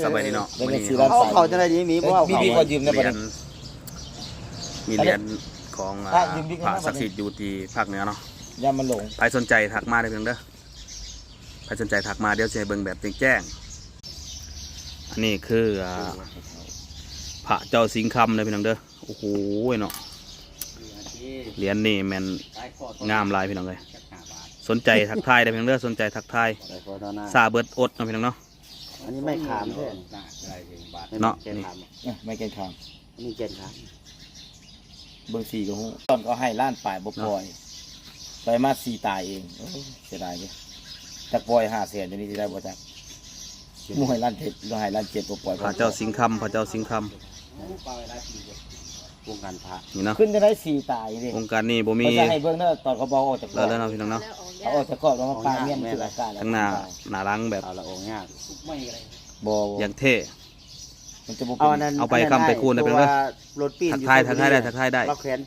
ສະບາຍດີເນາະ ເປັນຈັ່ງຊີ້ ມື້ນີ້ ເອົາເຂົ້າຈັ່ງໃດດີ ມີບໍ່ເອົາເຂົ້າ ມີ ມີຂໍຢືມແດ່ບັດນີ້ ມີຫຼຽນຂອງ ອ່າ ພະສັກສິດຢູ່ທີ່ພາກເໜືອເນາະ ຢ່າມັນຫຼົງ ໃຜສົນໃຈທັກມາເດີພີ່ນ້ອງເດີ ໃຜສົນໃຈທັກມາ ດຽວຊິໃຫ້ເບິ່ງແບບແຈ້ງໆ ອັນນີ້ຄື ອ່າ ພະເຈົ້າສິງຄຳເດີພີ່ນ້ອງເດີ ໂອ້ໂຫເນາະ ຫຼຽນນີ້ແມ່ນງາມຫຼາຍພີ່ນ້ອງເອີຍ ສົນໃຈທັກທາຍເດີພີ່ນ້ອງເດີ ສົນໃຈທັກທາຍ ຊາເບີດອົດເນາະພີ່ນ້ອງເນາະ ອັນນີ້ໄມ້ຂາມເດ້ ເນາະ ແກ່ນຂາມ ເອີ ໄມ້ແກ່ນຂາມ ອັນນີ້ແກ່ນຂາມ ເບິ່ງສີກໍຮູ້ ຕອນເຂົາໃຫ້ລ້ານປາຍບໍ່ປ່ອຍ ໄປມາສີ່ຕາເອງ ໂອ້ຍ ເສຍດາຍເດ້ ຈັກປ່ອຍຫ້າແສນ ດຽວນີ້ຊິໄດ້ບໍ່ຈັກ ໝູ່ໃຫ້ລ້ານເຈັດ ໃຫ້ລ້ານເຈັດບໍ່ປ່ອຍ ພະເຈົ້າສິງຄຳ ພະເຈົ້າສິງຄຳ ວົງການພະ ນີ້ເນາະ ຂຶ້ນຈັ່ງໃດສີ່ຕາເດ້ ວົງການນີ້ບໍ່ມີ ເຂົາຈະໃຫ້ເບິ່ງເດີ ຕອນເຂົາບໍ່ອອກຈາກ ແລ້ວເນາະພີ່ນ້ອງເນາະ ເຂົາອອກຈາກຄອກແລ້ວມາປາງວຽນ ໂອ້ຍ ຄືອາກາດ ທັງໜ້າ ໜ້າຫຼັງແບບ ເອົາລະ ອອກຍາກ ບໍ່ ຢ່າງເທ່ ມັນຈະບໍ່ເປັນ ເອົາໄປຄ້ຳໄປຄູນໄດ້ພີ່ນ້ອງເດີ ທັກທາຍ ທັກທາຍໄດ້ ທັກທາຍໄດ້ ເອົາແຂນ